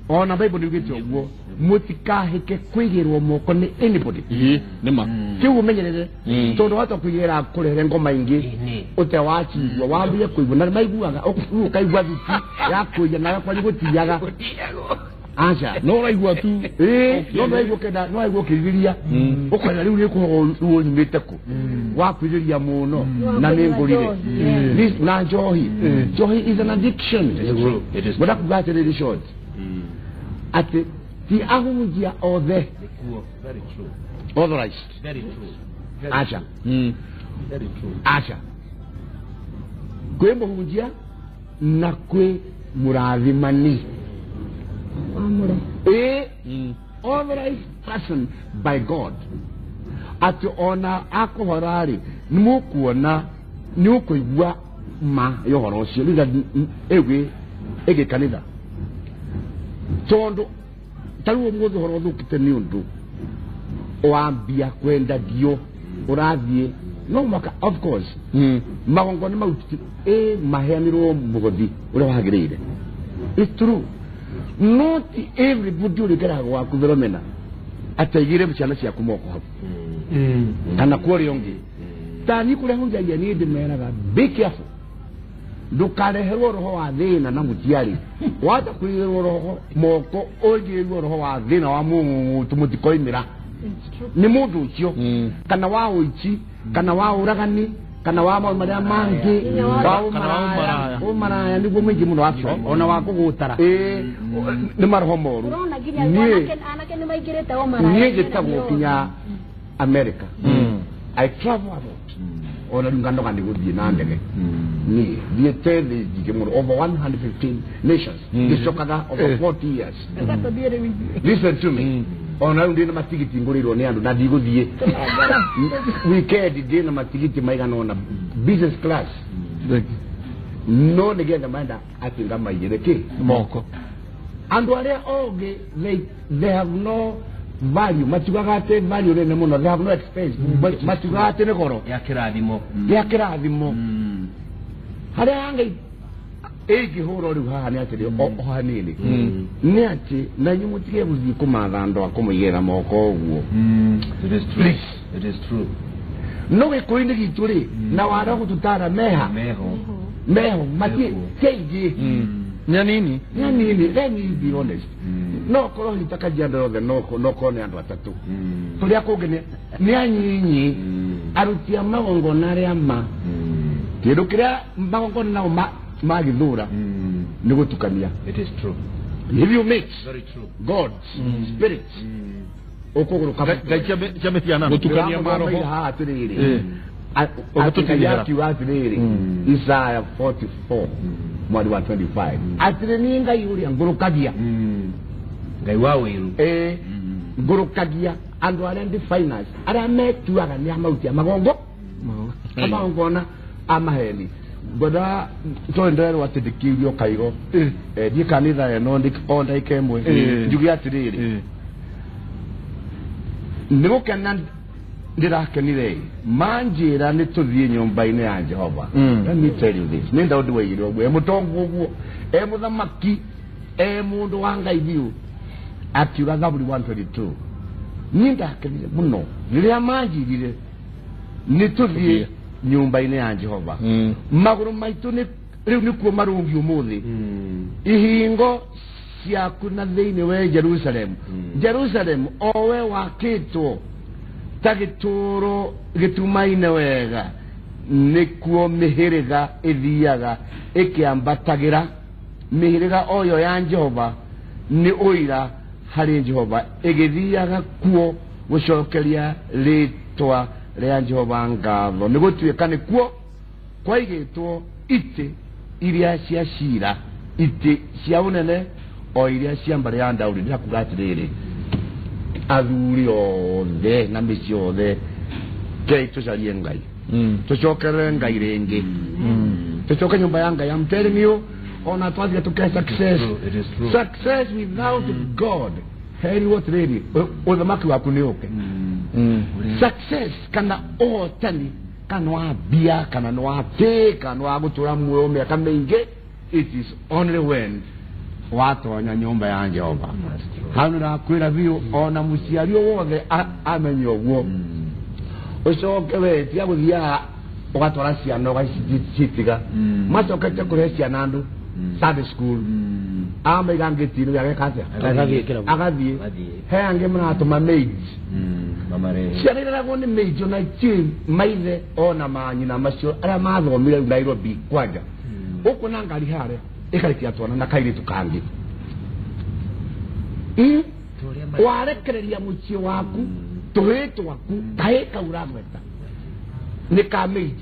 Ona Bible nĩ yugĩte ũguo, mũtikahĩke kwĩgĩrwo moko nĩ anybody. Nĩ ma kĩu ũmenyerere, tondũ wahota kwĩgĩra kũrehere ngoma ingĩ ũtewacigua, wambie kũigua na maiguaga ũkaigua thuti ya kũiya nawe kwanyu gũtiaga. Aca no ũraigua tu, no ũraigua kenda, no ũraigua ũkĩrirĩria ũkona rĩu nĩ kũhogwo nyumĩte kũ wakwĩrĩria mũno na nĩ ngũrire na njohi. Njohi is an addiction. Ngwenda kuga atĩrĩrĩ short atĩ ti ahunjia othe authorized. Aca aca, kwĩ mũhunjia na kwĩ mũrathimani. A authorized person by God atĩ ona akũhora-rĩ nĩ mũkuona nĩ ũkũigua ma ya ũhoro ũcio rĩrĩa ĩgwĩ ĩgĩ kanitha, tondũ ta rĩu ũmũthĩ ũhoro ũthũkĩte nĩ ũndũ wambia kwendagio ũrathiĩ no mwaka of course magongona mau maheanirwo mũgothi ũrĩa wagĩrĩire. It's true, not everybody ũrĩkeraga gwaku Philomena ataigire ciana ciaku moko hau kana kũrĩa ũngĩ. Ta niĩ kũrĩa hunjagia niĩ ndĩmeraga be careful, ndũkareherwo roho wa thĩna na mũtiarĩ wata kũigĩrwo roho moko ũigĩrwo roho wa thĩna wa mũng'ũng'ũtũ mũtikoimĩra nĩ mũndũ ũcio, kana wa ũici, kana wa ũragani, kana wa maũndũ marĩa mangĩ, wa ũmaraya nĩguo mũingĩ mũno actually, ona wa kũgũtara nĩ maroho moru. Niĩ njĩtagwo nginya America, I travel a lot, ona rĩu nganoga nĩ gũthiĩ na ndege. Niĩ thiĩte thĩ nyingĩ mũno, over 115 nations, ngĩcokaga over 40 years. Listen to me, ona rĩu ndĩna matigiti ngũrĩirwo nĩ andũ na ndigũthiĩ weekend, ndĩna matigiti maigana ũna business class, no nĩgetha menda atĩ ngamaigĩre kĩ moko. Andũ arĩa ogĩ they have no value, matiugaga atĩ value nene mũno, they have no expense, matiugaga atĩ nĩ goro ya kĩrathimo, ya kĩrathimo. Harĩa Ngai ĩngĩhũrwo rĩu haha nĩ atĩrĩ o hanini, nĩ atĩ na inyuĩ mũtige gũthiĩ kũmatha andũ a kũmũigĩrĩra moko ũguo. It is true. No gĩkũyũ-inĩ gitũ rĩ, na wara gũtũtara meha meho matiĩ ti aingĩ. Nĩ anini. Nĩ anini, let me be honest. No korwo hihi ta Kajiado yothe no korwo nĩ andũ atatũ. Kũrĩa kũngĩ nĩ anyinyi aruti a magongona arĩa ma kĩndũ kĩrĩa magongona nao magĩthũra nĩ gũtukania. It is true. If you mix very true gods, spirits, ũkũgũrũka ngai cia mĩhianano Gũtukania maroho. Haha atĩrĩrĩ Ũgũtũtigĩra. akiuga atĩrĩrĩ Isaiah 44 mweri wa 25 atĩrĩ niĩ Ngai ũrĩa ngũrũkagia Ngai wa wĩru ngũrũkagia andũ arĩa diviners arĩa metuaga nĩ amautia magongo amagongona amaheni ngwenda twendererwo atĩ ndĩkiurio kaigo thiĩ kanitha ĩno o ndagĩka ĩmwe njuge atĩrĩrĩ nĩ gũkena ndĩrakenire manjĩra nĩ tũthiĩ nyũmba-inĩ ya Jehova. Let me tell you this, nĩ Daudi waigire ũguo e mũtongu ũguo e mũthamaki e mũndũ wa Ngai biũ akiuga Thaburi 122 niĩ ndakenire mũno rĩrĩa manjĩrire nĩ tũthiĩ nyũmba-inĩ ya Jehova. Magũrũ maitũ nĩ rĩu nĩkuo marũngi ũmũthĩ ihingo ciaku na thĩinĩ we Jerusalemu. Jerusalemu o we wakĩtwo ta gĩtũũro gĩtumaine wega nĩkuo mĩhĩrĩga ĩthiaga ĩkĩambatagĩra mĩhĩrĩga oyo ya Jehova nĩ ũira harĩ Jehova ĩgĩthiaga kuo gũcokeria rĩtwa rĩa Jehova ngatho nĩ gũtuĩka nĩkuo kwaigĩtwo itĩ iria cia cira itĩ cia ũnene o iria cia mbarĩ ya Daudi. Ndĩrakuga atĩrĩrĩ athuri othe na mĩciĩ yothe kei tũcarie Ngai tũcokerere Ngai rĩngĩ tũcoke nyũmba ya Ngai. I'm telling you ona twathiĩ tũke success. It is true. Success without God herirwo atĩrĩrĩ ũthamaki waku nĩ ũke. Success kana ũhotani kana wa mbia kana nĩ wa kĩ kana wa gũtũra muoyo mĩaka mĩingĩ it is only when watonya nyũmba ya Jehova. Hau nĩrakwĩra biũ ona mũciari o wothe amenye ũguo ũcoke we tiga gũthiaga ũgatwara ciana ũgacitiga macokete kũrehe ciana andũ Sunday school amaiga ngĩti-inĩ ageka atĩa agathiĩ he angĩ maratũma maids ciana ireragwo nĩ maids ona itiũĩ maithe ona manyina macio arĩa mathomire rĩu Nairobi kwanja ũkuona ngari harĩa ĩkarekia twana na kairĩtu kangĩ warekereria mũciĩ waku tũhĩĩ twaku kahĩĩ kau ũragweta nĩ ka maid.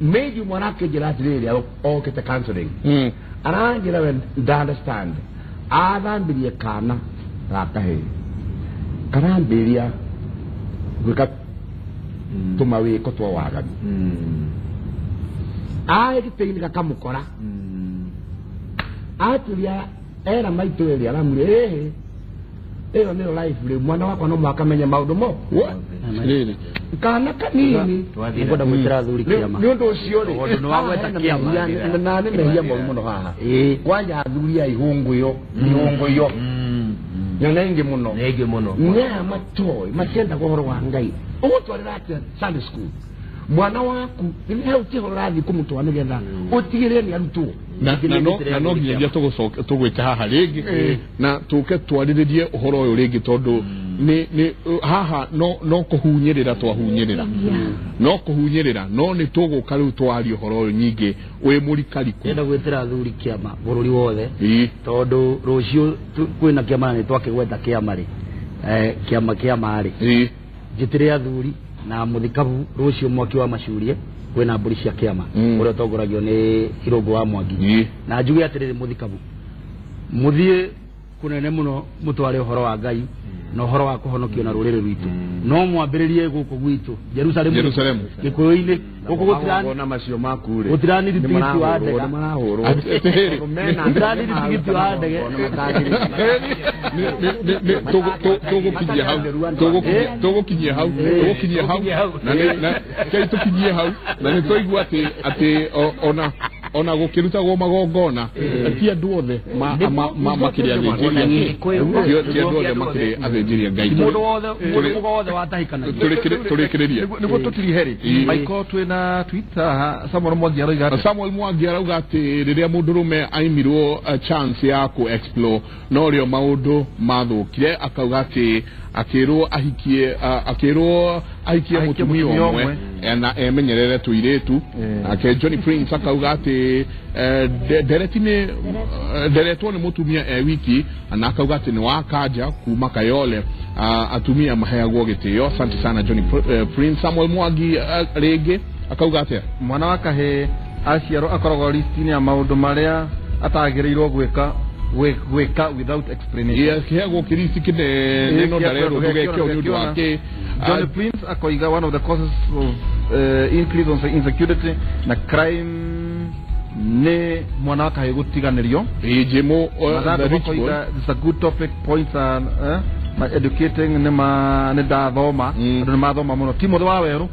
Maid ũmwe arakĩnjĩra atĩrĩrĩ okĩte counseling aranjĩra we nda understand athambirie kana ga kahĩĩ karambĩrĩria gwĩka tũmawĩko twa waganu agĩtĩ-inĩ gakamũkora aturia era maitũ ĩrĩa aramwĩra ĩhĩ ĩyo nĩyo life rĩu mwana wakwa no mũhaka amenye maũndũ mo kana kanini ngwenda gwĩtĩra athuri kĩama nĩ ũndũ ũcio rĩ na nĩ mehia moru mũno haha kwanja athuri a ihũngũyo ihũngũyo nyona ingĩ mũno nĩ aya matoĩ matiendaga ũhoro wa Ngai ũgũtwarĩra atĩa Sunday school mwana waku nĩ hau ti ũhoro ũrathiĩ kũmũtwara nĩgetha ũtigĩrĩre nĩ arutwo na no nginyagia tũgwĩte haha rĩngĩ na tũke twarĩrĩrie ũhoro ũyũ rĩngĩ tondũ nĩ haha no kũhunyĩrĩra twahunyĩrĩra no kũhunyĩrĩra no nĩ tũgũka rĩu twarie ũhoro ũyũ nyingĩ wĩ mũrikariku. Ndĩrenda gwĩtĩra athuri kĩama bũrũri wothe tondũ rũciũ kwĩna kĩama na nĩ twakĩgweta kĩama rĩ kĩama kĩama rĩ njĩtĩre athuri na mũthikabu rũciũ mwaki wa macurie kwĩna mbũri cia kĩama ũrĩa ũtongoragio nĩ Irũngũ wa Mwangi na njuge atĩrĩrĩ mũthikabu mũthiĩ kũnene mũno mũtware ũhoro wa Ngai na ũhoro wa kũhonokio na rũrĩrĩ rwitũ no mwambĩrĩrie gũkũ gwitũ Jerusalemu Gĩkũyũ-inĩ gũkũ gũtirana macio maku rĩ gũtiraniri tigiti wa ndege gũtiraniri tigiti wa ndege tũgũkinyia hau tũgũkinyia hau tũgũkinyia hau na kei tũkinyie hau na nĩ twaigua atĩ ona Ona gũkĩrutagwo magongona ti andũ othe makĩrĩ athĩnjĩri ti andũ othe makĩrĩ athĩnjĩri Ngai. Mũndũ wothe mũndũ wothe watahikanagia. Tũrĩkĩrĩrie. Nĩguo tũtirihe rĩ. Michael twĩna Twitter Samuel Mwangi arauga atĩ Samuel Mwangi arauga atĩ rĩrĩa mũndũrũme aimirwo chance ya ku explore no rĩo maũndũ mathũkire, akauga atĩ akĩrwo ahikie akĩrwo ahikie mũtumia ũmwe na emenyerere tũirĩtu. Nake Johnny Prince akauga atĩ ndereti nĩ nderetwo nĩ mũtumia e wiki, na akauga atĩ nĩ wa kanja kuma Kayole. Atumia maheagwo gĩtĩo. Asante sana Johnny Prince. Samuel Mwangi rĩngĩ akauga atĩa mwana wa kahĩĩ aciarwo akoragwo list-inĩ ya maũndũ marĩa atagĩrĩirwo gwĩka without explanation. Yes, kĩheagwo kĩrici kĩnene no ndarerwo ndũgeke ũndũ ũndũ wake. Johnny Prince akoiga one of the causes of increase on insecurity na crime nĩ mwana wa kahĩĩ gũtiganĩrio. Jemo the rich boy. It's a good topic points and my educating nĩ ma nĩ ndathoma andũ nĩ mathoma mũno. Timothy wa Werũ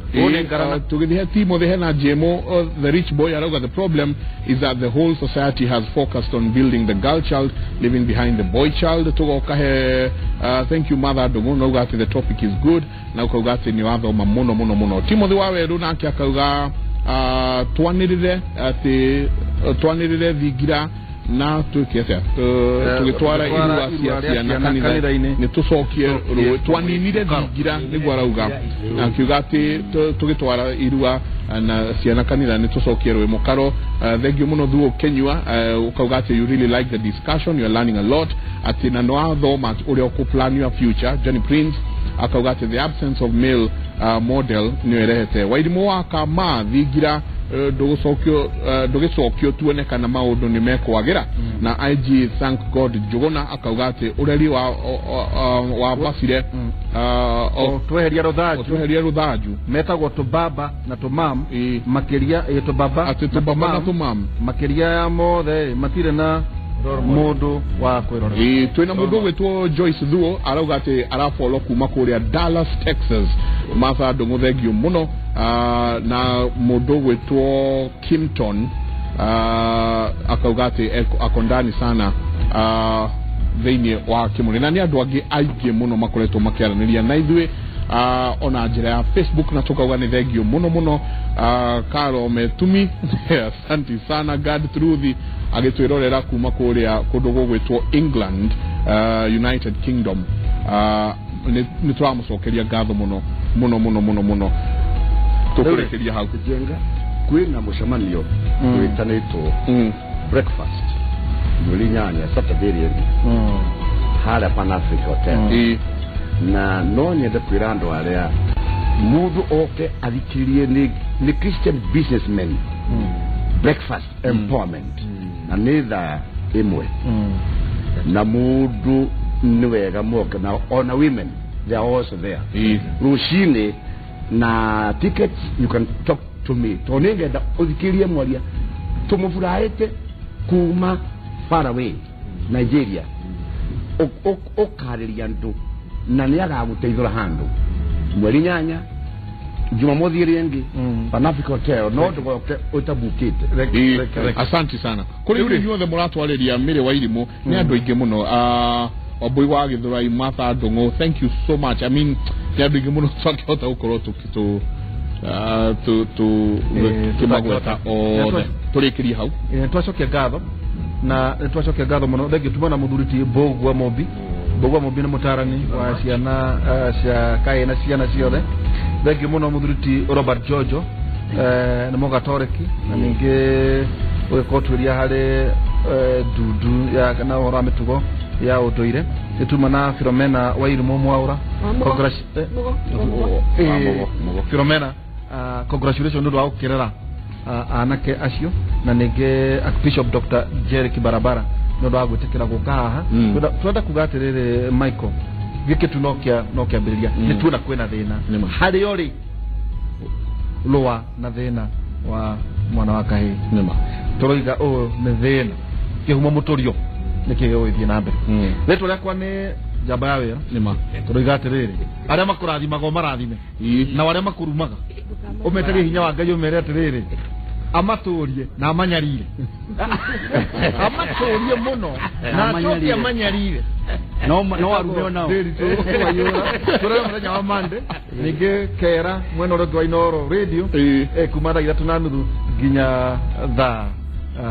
tũgĩthiĩ Timothy hena Jemo the rich boy arauga the problem is that the whole society has focused on building the girl child, leaving behind the boy child. Tũgoka he thank you Mother Ndung'u nauga atĩ the topic is good na ũkauga atĩ nĩ wathoma mũno mũno mũno. Timothy wa Werũ nake akauga twanĩrĩre atĩ twanĩrĩre thingira na twĩke atĩa tũgĩtwara irua cia ciana kanitha-inĩ nĩ tũcokie rũĩ twaninire thingira nĩguo arauga, na akiuga atĩ tũgĩtwara irua na ciana kanitha nĩ tũcokie rũĩ mũkaro. Thank you mũno Thuo Kenyua, ũkauga atĩ you really like the discussion, you are learning a lot, atĩ na nĩwathoma ũrĩa ũkũ-plan your future. Johnny Prince akauga atĩ the absence of male model nĩyo ĩrehete Wairimũ wa Kama thingira ndũgĩcokio tuone kana maũndũ nĩ mekwagĩra. Na IG thank God Njuguna akauga atĩ ũreri wa bacire tweheria rũthanju metagwo tũbaba na tũmam makĩria tũbaba atĩ tũbaba na tũmam makĩria ya mothe matirĩ na mũndũ wa kwĩrorera. Twĩna mũndũ ũgwĩtwo Joyce Thuo arauga atĩ arafollow kuma kũrĩa Dallas, Texas. Martha Ndung'u thengio mũno. Na mũndũ ũgwĩtwo Kimton akauga atĩ ako ndani sana thĩinĩ wa Kĩmũrĩ, na nĩ andũ angĩ aingĩ mũno makoretwo makĩaranĩria na ithuĩ ona njĩra ya Facebook, na tũkauga nĩ thengio mũno mũno. Karo Metumi asante sana. God Truth agĩtwĩrorera kuma kũrĩa kũndũ gũgwĩtwo England, United Kingdom. Nĩ tũramũcokeria ngatho mũno mũno mũno mũno mũno. Tũkũrĩkĩria hau Jenga kwĩna mũcemanio wĩtanĩtwo breakfast mweri 8 Saturday rĩngĩ harĩa Pan Africa Hotel, na no nyende kwĩra andũ arĩa mũndũ oke athikĩrĩrie nĩ Christian businessmen breakfast empowerment, na nĩ thaa 1 na mũndũ nĩ wega moke, na ona women they are also there rũcinĩ, na tickets you can talk to me tondũ nĩngenda ũthikĩrĩrie mwaria tũmũburaĩte kuma far away Nigeria ũkarĩria andũ na nĩ agagũteithũra handũ mweri 8 Jumamothi ĩrĩa ĩngĩ Pan Africa Hotel, no ndũgoke ũtabukĩte. Asante sana kũrĩ inyuĩ inyuothe mũratwarĩria Mĩrĩ wa Irimũ nĩ andũ aingĩ mũno. Wambui wa Gĩthũrai, Martha Ndung'u, thank you so much. I mean nĩ andũ aingĩ mũno twakĩhota gũkorwo tũkĩmagweta othe. Tũrĩkĩrie hau. Twacokia ngatho na twacokia ngatho mũno. Thengio tuma na mũthuri ti Mbũgua Mũmbi. Mbũgua Mũmbi nĩ mũtarani wa ciana cia kaĩ na ciana ciothe. Thengio mũno mũthuri ti Robert Jojo nĩ mũgatoreki na ningĩ ũgĩkorwo twĩria harĩ ndundu ya kana ũhoro wa mĩtugo ya ũndũire. Nĩtuma na Philomena Wairimũ Mwaũra. Philomena, congratulations nĩ ũndũ wa gũkĩrera anake acio, na ningĩ Bishop Dr. Jerry Kibarabara nĩ ũndũ wa gwĩtĩkĩra gũka haha. Twenda kuga atĩrĩrĩ Michael, gĩkĩ tu no kĩambĩrĩria, nĩ tuona kwĩna thĩna harĩa ũrĩ rũa na thĩna wa mwana wa kahĩĩ. Tũroiga ũyũ nĩ thĩna kĩhumo mũtũrio nĩkĩ gĩgũgĩthiĩ na mbere. Rĩtwa rĩakwa nĩ njamba ya wĩra. Tũroiga atĩrĩrĩ, arĩa makũrathimaga ũmarathime, na arĩa makũrumaga ũmeterie hinya wa Ngai ũmere atĩrĩrĩ, Amatũrie na amanyarire. Amatũrie mũno na acoke amanyarire. No no arume onao. Tũrĩ mũthenya wa Monday ningĩ kera mwena ũrĩa ũngĩ wa Inooro Radio kuma thaa 3:30 nginya thaa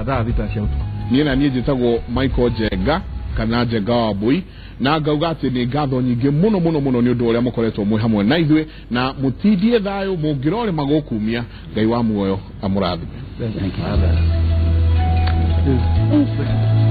6 cia ũtukũ. Niĩ na niĩ njĩtagwo Michael Njenga kana Njenga wa Mbui na ngauga atĩ nĩ ngatho nyingĩ mũno mũno mũno nĩ ũndũ ũrĩa mũkoretwo mwĩ hamwe na ithuĩ na mũtindie thayũ mũngĩrore magũkumia Ngai wa muoyo amũrathime. Thank you.